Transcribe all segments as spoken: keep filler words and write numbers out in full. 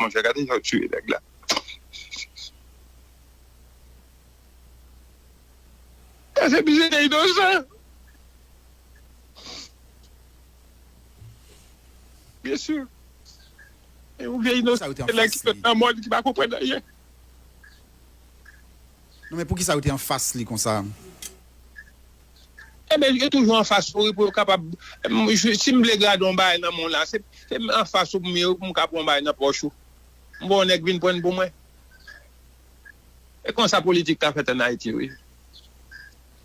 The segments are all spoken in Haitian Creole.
monchè, gade jan yo tiye nèg la. Sa se bizye de inosan. Byen si. E yon vye inosan ki sot nan mòn ki pa konprann anyen. Non, men poukisa yo te anfas li konsa? Ebyen, yo toujou anfas ou wi, pou yo kapab, si m vle grade yon bagay nan men w la, se anfas ou pou m ye wi, pou m ka pran yon bagay nan pòch ou. M wè yon nèg vin pran l pou mwen. E konsa politik ka fèt ann Ayiti wi.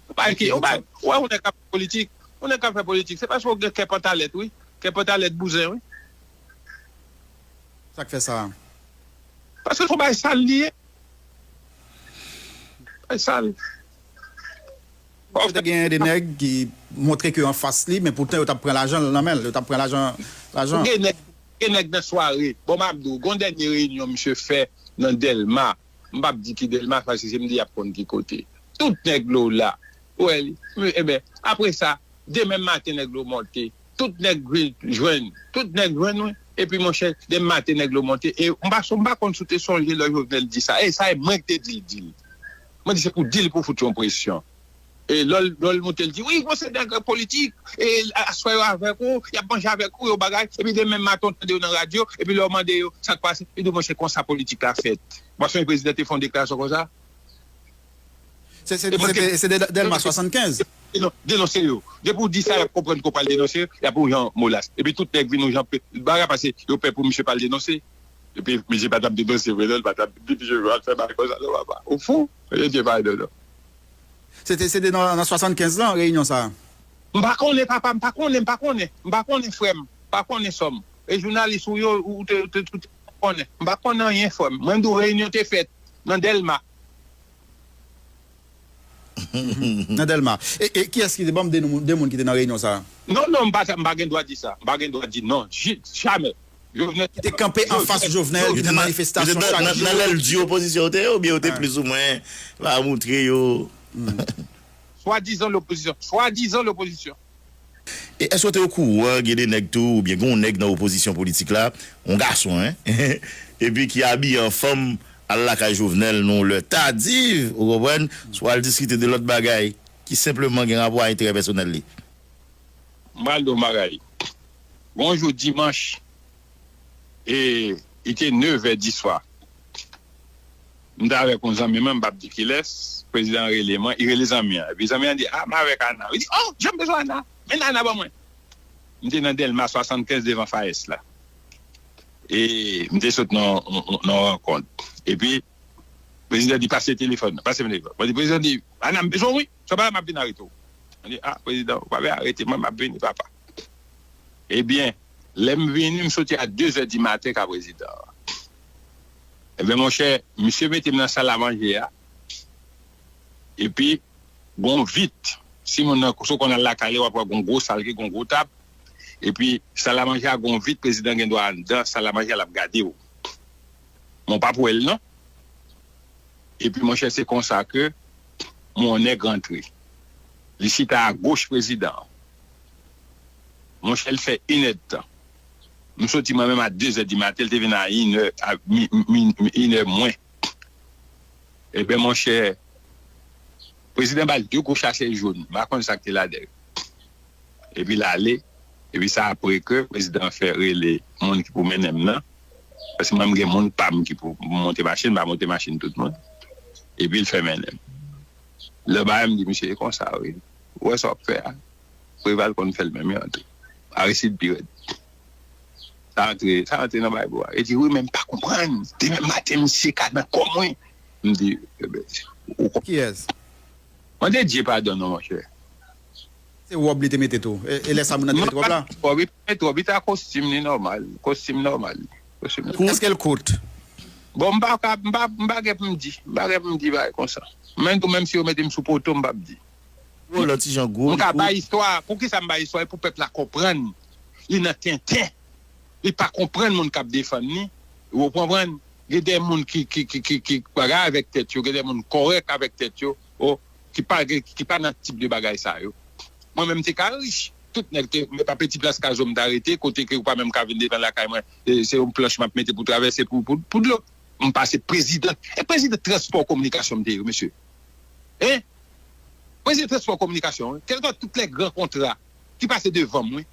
Ou pa ki, ou pa, ou wè yon nèg k ap fè politik, yon nèg k ap fè politik, se paske w gen kè pantalèt wi, kè pantalèt bouzen wi. Sa k fè sa? Paske se yon bagay sal li ye. Bagay sal. Yo te genyen de nèg ki montre ke yo anfas li, men poutan yo t ap pran lajan l nan men l, yo t ap pran lajan, lajan. Gen nèg, gen nèg nan sware, bon m ap di w, gen yon dènye reyinyon misye fè nan Dèlma, m p ap di ki Dèlma, paske se m di y ap konn ki kote. Tout nèg lo la, ou wè li, ebyen, apre sa, demen maten nèg lo monte, tout nèg vin jwenn, tout nèg jwenn wi, epi monchè, demen maten nèg lo monte, e m pa, m pa konn si w te sonje lè Jovenel di sa, e sa e mwen ki te di l, di l. Mwen di se pou di l pou fout yon presyon. E lè l, lè l monte, l di, wi, bon, se nèg politik, e aswè yo avèk ou, y ap manje avèk ou, yon bagay, epi demen maten w tande yo nan radyo, epi lè w mande yo sa k pase, yo di w, monchè, konsa politik la fèt. Ou pa sonje prezidan te fè yon deklarasyon konsa? Se, se, se te, se te Dèlma swasannkenz. Denonse yo. Depi w di sa, y ap konprann ke w pral denonse yo, y ap yon jan molas. Epi tout nèg vin yon jan, bagay pase, yo pè pou misye pa al denonse. Epi misye pa t ap denonse vre non, li pa t ap di misye al fè bagay konsa non papa. Ou fou? Yo di pa non non. Se te, se te nan, nan swasannkenz lan, reyinyon sa a? M pa konnen papa, m pa konnen, m pa konnen. M pa konnen frè m, m pa konnen sè m. E jounalis ou yo, ou te, ou te, ou te konnen. M pa konnen anyen frè m. Mwen m di w reyinyon te fèt nan Dèlma. Nan Dèlma. E, e kiyès ki te, ban m de non de moun ki te nan reyinyon sa a? Non, non, m pa, m pa gen dwa di sa. M pa gen dwa di non. Jamè. Jovenel. Ki te kanpe anfas Jovenel nan manifestasyon chak jou. Nan lè l di opozisyon yo te ye, oubyen yo te plizoumwen pa moutre yo? Swadizan lopozisyon. Swadizan lopozisyon. E èske w te okouran gen de nèg tou, oubyen gen yon nèg nan opozisyon politik la, yon gason, en, epi ki abiye an fanm, al lakay Jovenel nan yon lè tadiv, ou konprann, swa al diskite de lòt bagay ki senpleman gen rapò a enterè pèsonèl li? M pral di w yon bagay. Gon jou dimanch, e li te nevè di swa. M t avèk yon zanmi mwen, m p ap di kilès, prezidan an rele mwen, li rele zanmi an. Epi zanmi an di, a, m avèk Ana. Li di, o, jan m bezwen Ana. Men Ana ban mwen. M te nan Dèlma swasannkenz devan Fayès la. E m te sot nan yon rankont. Epi, prezidan di, pase telefòn nan, pase m telefòn. Mwen di, prezidan di, Ana, m bezwen w wi. Sa pa la m ap vin arete w. Mwen di, a, prezidan, ou pa vle arete mwen, m ap vini, papa. Ebyen, lè m vini, m soti a dezè di maten ka prezidan an. Ebyen, monchè, misye mete m nan sal a manje a. Epi, gon vit. Si moun nan, si w konn al lakay li, w ap wè gon gwo sal ki gon gwo tab. Epi, sal a manje a gon vit, prezidan gen dwa anndan sal a manje a, l ap gade w. Men w p ap wè l non. Epi monchè, se konsa ke m wè yon nèg rantre. Li chita agoch prezidan an. Monchè, l fè inèdtan. M soti mwen menm a dezè di maten, l te vin a inè, a mi, mi, mi, inè mwen. Ebyen, monchè, prezidan ba l de gwo sachè jòn. M pa konn sa k te ladan yo. Epi l ale. Epi se apre ke prezidan an fè rele moun ki pou mennen m nan. Paske mwen, m gen moun pa m ki pou monte machin, m pa monte machin tout moun. Epi l fè mennen m. Lè bagay, m di, misye, e konsa wi. Ou wè sa w ap fè a? Preval konn fè l menm jan tou. Aristid pi rèd. Sa rantre, sa rantre nan bagay pou a. E di, wi, men m pa konprann. Demen maten, misye ka nan kò mwen. M di, ebyen, ou konprann. Kiyès? Mande Dye padon non, monchè. Se wòb li te mete tou. E, e lè sa moun nan te mete wòb la? Wòb li pa mete wòb, li te a kostim li nòmal. Kostim nòmal. Kostim nòmal. Èske l kout? Bon, m pa ka, m pa, m pa gen pou m di. M pa gen pou m di bagay konsa. Menm tou, menm si yo mete m sou poto, m p ap di. Gwo, lòt ti jan gwo. M ka bay istwa. Poukisa m bay istwa? E pou pèp la konprann. Li nan tenten. Li pa konprann moun k ap defann li. Ou konprann? Gen de moun ki, ki, ki, ki, ki bagay avèk tèt yo. Gen de moun kòrèk avèk tèt yo. O, ki pa, ki pa nan tip de bagay sa yo. Mwen menm, m te ka rich. tout nèg te, men pa Peti Plas Kazo m ta rete, kote ke ou pa menm ka vin devan lakay mwen, e, se yon planch m ap mete pou travèse pou, pou, pou dlo. M pase prezidan, e prezidan transpò kominikasyon m te ye, mesye. Hein? Prezidan transpò kominikasyon, wi. Kèlkè tout lè gran kontra ki pase devan mwen.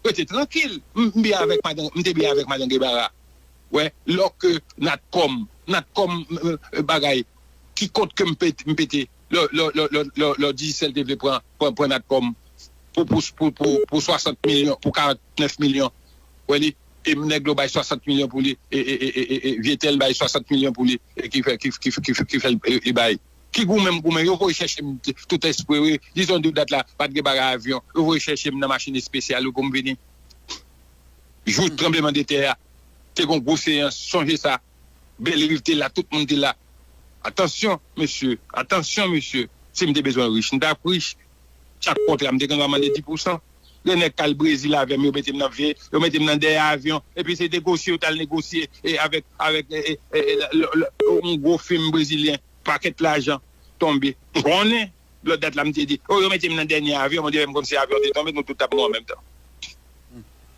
Rete trankil. M, m byen avèk madan, m te byen avèk madan Gebara. Wè, lòk Natcom, Natcom, euh, euh, bagay, ki kont ke m pete, m pete, lò, lò, lò, lò, lò, lò Digicel te vle pran, pran, pran Natcom pou, pou, pou, pou, pou swasant milyon, pou karant nèf milyon. Wè li, e nèg yo bay swasant milyon pou li, e, e, e, e, e, e Vyetel bay swasant milyon pou li, e ki fè, ki, ki, ki, ki fè l, e, e bay. Ki goumen m goumen, yo voye chèche m t-, tout espre, wi. Dizon de dat la, pa t gen bagay avyon, yo voye chèche m nan machin espesyal yo pou m vini. Jou tranblemanntè a, te gon gwo seyans, sonje sa. Bèlriv te la, tout moun te la. Atansyon, mesye, atansyon, mesye. Si m te bezwen rich, m t ap rich. Chak kontra, m te gen dwa mande dis pousan. Gen nèg k al Brezil avè m, yo mete m nan vye, yo mete m nan dèyè avyon. Epi se negosye, yo t al negosye e avèk, avèk e, e, e, e, lè, lè, lè, yon gwo fim brezilyen, pakèt lajan tonbe. M konnen, lòt dat la, m te di, o, yo mete m nan dènye avyon, m di, m kòmsi avyon te tonbe, nou tout t ap mò an menm tan.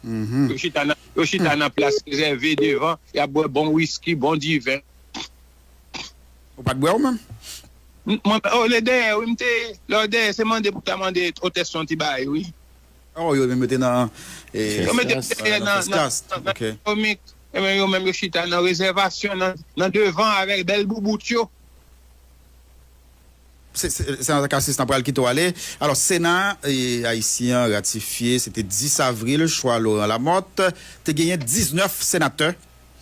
Yo chita nan, yo chita nan plas rezève devan, y ap bwè bon wiski, bon diven. Ou pa t bwè ou menm? M- Mwen, o, lè dèyè, wi, m te, lè dèyè, se mande pou ta mande otès yon ti bagay, wi. Oh, yo menm yo te nan. Eh, Yo mete m First class. dèyè nan, nan, First class, nan, nan ok. ekonomik. Ebyen, yo menm yo chita nan rezèvasyon, nan, nan devan avèk bèl boubout yo. Se- se- Senatè Cassis, n ap pral kite w ale. Alò, Sena eh, ayisyen an ratifye, se te dis avril, chwa Laurent Lamothe. Te genyen diznèf senatè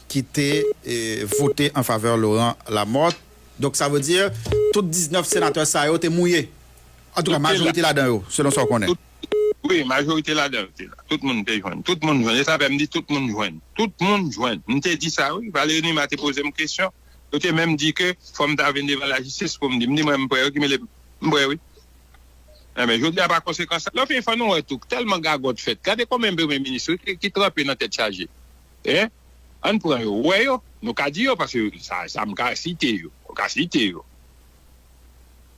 ki te eh, vote an favè Laurent Lamothe. Donk, sa vle di, tout diznèf senatè sa yo te mouye. Antouka, Tout te majorite ladan yo, selon sa w konnen. Tout- Wi, majorite ladan yo te la. Tout moun te jwenn. Tout moun jwenn. E sa fè m di tout moun jwenn. Tout moun jwenn. M te di sa, wi. Valery Numa te poze m kesyon. Yo te menm di ke fò m ta vin devan lajistis pou m di. M di mwen m prè, wi, ki mele m prè, wi. Enben, jodi a pa konsekans sa. Lè w fin fè nou wè tou, tèlman gagòt fèt. Gade konbyen premye minis, wi, ki, ki tranpe nan tèt chaje. Hein? Ann pran yo. Ou wè yo? Nou ka di yo, paske sa, sa m ka site yo. Nou ka site yo.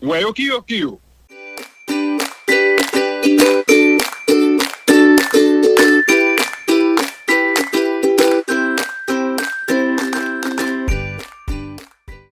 Ou wè yo ki yo, ki yo?